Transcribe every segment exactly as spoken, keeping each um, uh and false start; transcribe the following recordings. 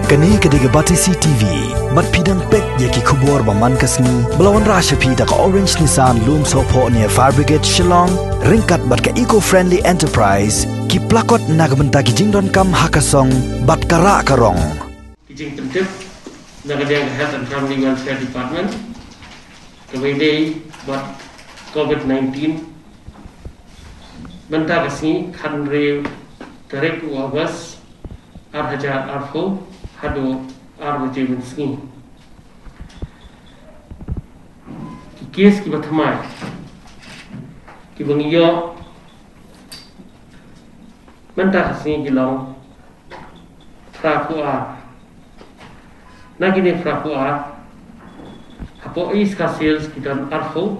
Kane ka dei ka Batesi T V. Bad phi dang peit ïa ki khubor ba man ka sngi ba la wanrah sha phi da ka Orange Nissan Lumsohphoh near Fire Brigade Shillong, ryngkat bad ka Eco Friendly Enterprise, ki plakot na ka bynta ki jingdonkam ha ka song bad ka rah ka rong. Ki jingpyntip na ka liang ka Health and Family Welfare Department kaba ïadei bad COVID nineteen. Mynta ka sngi, khathynriew tarik u August, ar hajar arphew, haduh ar baje mynsngi. Ki kes kiba thymmai kiba ngi ïoh mynta ka sngi ki long phraphew ar. Na kine phraphew ar, hapoh East Khasi Hills ki don arphew,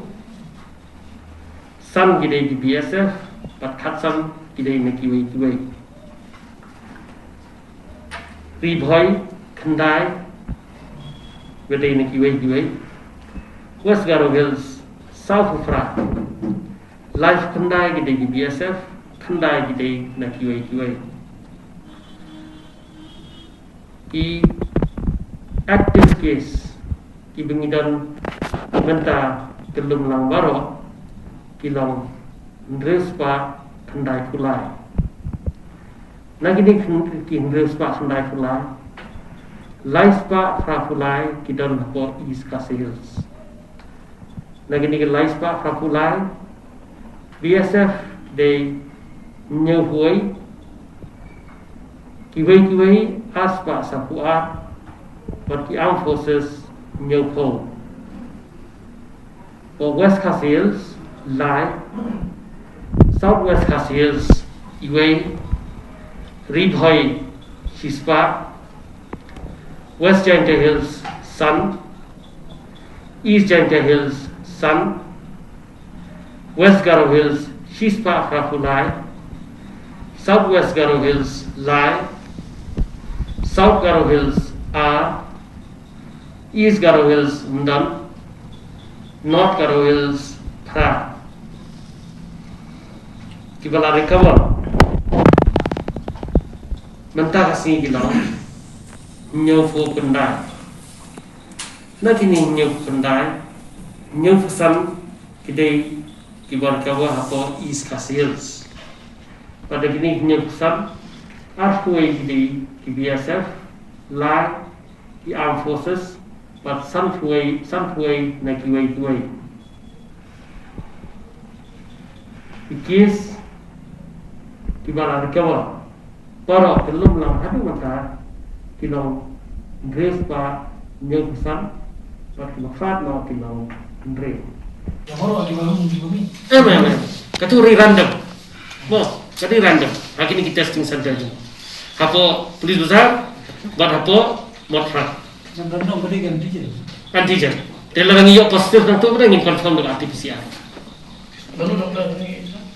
san ki dei ki B S F, bad khatsan ki dei na kiwei kiwei. Ri Bhoi, khyndai, ki dei na kiwei kiwei. West Garo Hills, sawphew phra, laiphew khyndai ki dei ki B S F, khyndai ki dei na kiwei kiwei. Ki active case kiba ngi don mynta kyllum lang baroh ki long hynriew spah khyndaiphew lai. Na kine ki hynriew spah khyndaiphew lai, lai spah phraphew lai ki don hapoh East Khasi Hills. Na kine ki lai spah phraphew lai, B S F dei hynñiewphew wei, kiwei kiwei ar spah saphew ar, bad ki Armed Forces hynñiewphew. Hapoh West Khasi Hills lai, South West Khasi Hills iwei, Ri Bhoi shispah, West Jaintia Hills san, East Jaintia Hills san, West Garo Hills shispah phraphew lai, South West Garo Hills lai, South Garo Hills ar, East Garo Hills ym don, North Garo Hills phra. Kiba la recover mynta ka sngi ki long hynñiewphew khyndai. Na kine hynñiewphew khyndai, hynñiewphew san ki dei kiba recover hapoh East Khasi Hills. Bad na kine hynñiewphew san, arphew wei ki dei ki B S F, lai ki Armed Forces, bad sanphew wei, sanphew wei na kiwei kiwei. Ki kes kiba la recover baroh kyllum lang haduh mynta ki long hynriew spah hynñiewphew san, bad kiba khrat noh ki long hynriew. Ïa baroh kiba long kiba mih. Em, em, em. Katu ri random. Mo, katu ri random. Ha kine ki testing center jong. Hapoh Police Bazar bad hapoh Mawthrang. Ngan random ka dei ka antigen. Antigen. Te lada ngi ïoh positive nangtu ba ngin confirm da R T P C R.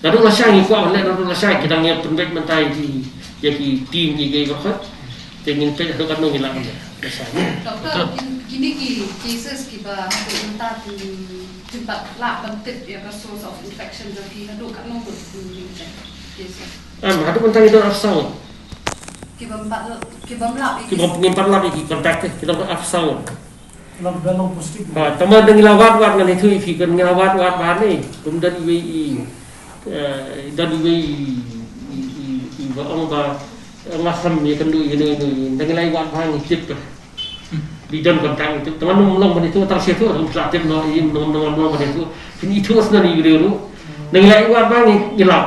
Naduh lashai ngi kwah ban leh, naduh lashai ki dang ïa pynbeit mynta ïa ki, ïa ki team ïa ki bakhot. Te ngin peit haduh katno ngi lah ban leh lashai. Doctor, kin-, kine ki cases kiba haduh mynta ki, kim pat lah ban tip ïa ka source of infection jong ki, haduh katno ngut ki cases? Em, haduh mynta ngi don arphew saw. Kibym pat, kibym lap ïa ki. Kibym, ngim pat lap ïa ki contact, ki don arphew saw. Lap ba long positive. Ha, tangba da ngi la wad wad ngan ïathuh ïa phi, kan ngi la wad wad ba ne, kum don iwei i, eh, don iwei i, i, i, i ba ong ba, eh, nga sem ïakynduh ïano ïano, da ngi la wad ba ngi tip. Bi don contact ngi tip. Tangba ym long ban ïathuh tang shi ïathuh, ym lah tip noh i, ym long, ym long ban ïathuh. Phin ïathuh shuh ngi briew ruh. Da ngi la wad ba ngi, ngi lap.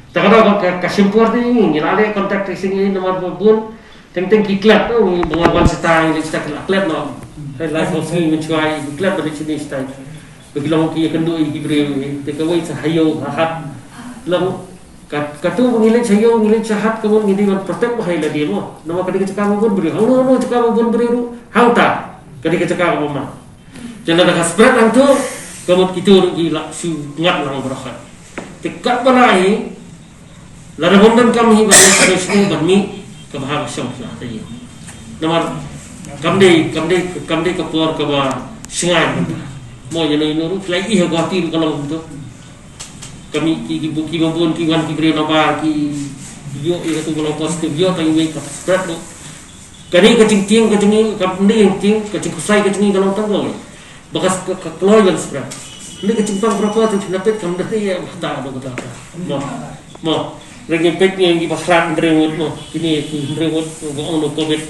Te ka dei ka, ka, ka shim por te ngi, ngi la leh contact tracing ïa namar ba bun teng teng ki klet, oh, ngi bun wan seta, ngi leit seta ki la klet noh. Hei, la song sngi mynshuwa ki klet ba leit shane seta. Ba ki long ki ïakynduh ïa ki briew, eh, te kawei sa ha ïew ha hat. Long ka, katu ba ngi leit sha ïew, ngi leit sha hat, ka mut ngi dei ban protect bha ïa lade mo. Namar ka dei ka jaka ba bun briew. Hangno hangno jaka ba bun briew ruh, hangta ka dei ka jaka kaba man. Te lada ka spread hangto, ka mut kito ruh ki lah shu ngat lang baroh. Te katba lah hi, lada bym donkam hi ban leit sha shnong ban mih, kaba ha ka shong sha te hi. Namar kam dei, kam dei, kam dei ka por kaba shngaiñ. Mo ïano ïano ruh, phi la ïohi ha Guwahati ruh ka long kumto. Ka mih ki, ki bu-, kiba bun ki wan ki briew nabar ki ïoh ïa katu ka long positive, ïoh tang iwei ka spread ruh. Kane ka jingtieng ka jong ngi, ka ne ka jingtieng, ka jingkhosai ka jong ngi ka long tang kawei. Ba ka, ka, ka kloi ban spread. Ne ka jingpang proper tu na pet kam da ya ta do kata. Mo. Mo. Lagi pet ngi ba khlad hynriew ngut mo. Kine ki hynriew ngut ba ong no covid.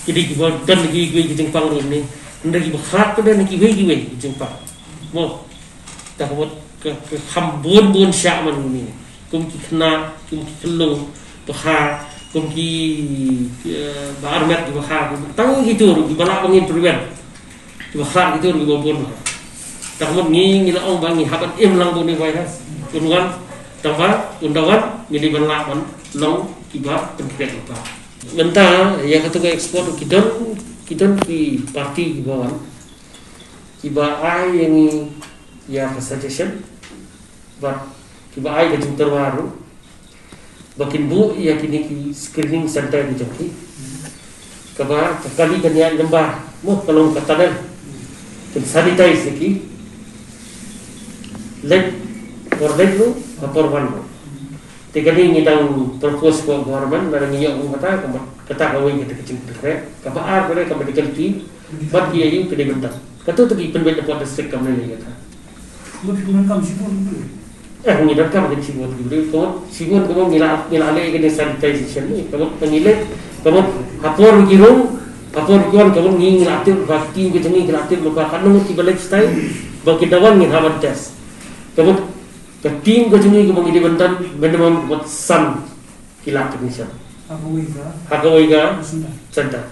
Kine ki ba don lagi ki jingpang rum ni. Hynriew ki ba khlad ka don ki wei ki wei ki jingpang. Mo. Ta ka mut ka, ka kham bun bun sha man ni. Kum ki khynnah, kum ki khyllung, ba kha, kum ki, eh, ba armet ki ba kha, kum tang ki tur, ki ba lah ba ngin prevent. Ki ba kha ki tur, ki ba bun ba kha. Ta ka mut ngi, ngi la ong ba ngi hap ban im lang bun ni virus. Un wan, tang ba, un da wan, ngi dei ban lah ban long ki ba pynkhreh ba. Mynta, ïa katu ka export ki don, ki don ki party ki ba wan. Ki ba ai ïa ngi ïa ka suggestion. Bad ki ba ai ka jingtyrwa ruh ba kin buh ïa kine ki screening center ki jong ki. Kaba ka kali kan ïaid lyngba mo ka long ka tunnel. Kin sanitize ïa ki. Leit por leit ruh ha por wan ruh. Te kane ngi dang propose ko government, na ngi ïoh kum kata, kata kawei kata ka jingpynkhreh. Kaba ar kane ka medical team bad ki ayu kane bynta. Katu tu ki pynbeit na port district kam ne kata. Ngut ki donkam shibun ki briew. Eh, ngi donkam ki shibun ki briew. Ka mut shibun ka mut ngi la, ngi la leh kane sanitization ni. Ka mut ngi leh, ka mut ha por ki rung, ha por ki wan ka mut ngi, ngi la tip ba ki team ka jong ngi ki la tip ba ka nong ki ba lifestyle ba ki da wan ngi hap ban test. Ka mut ka team ka jong ngi ka mut ngi dei ban don minimum ka mut san ki lak technician. Ha kawei ka, ha kawei ka center. Center.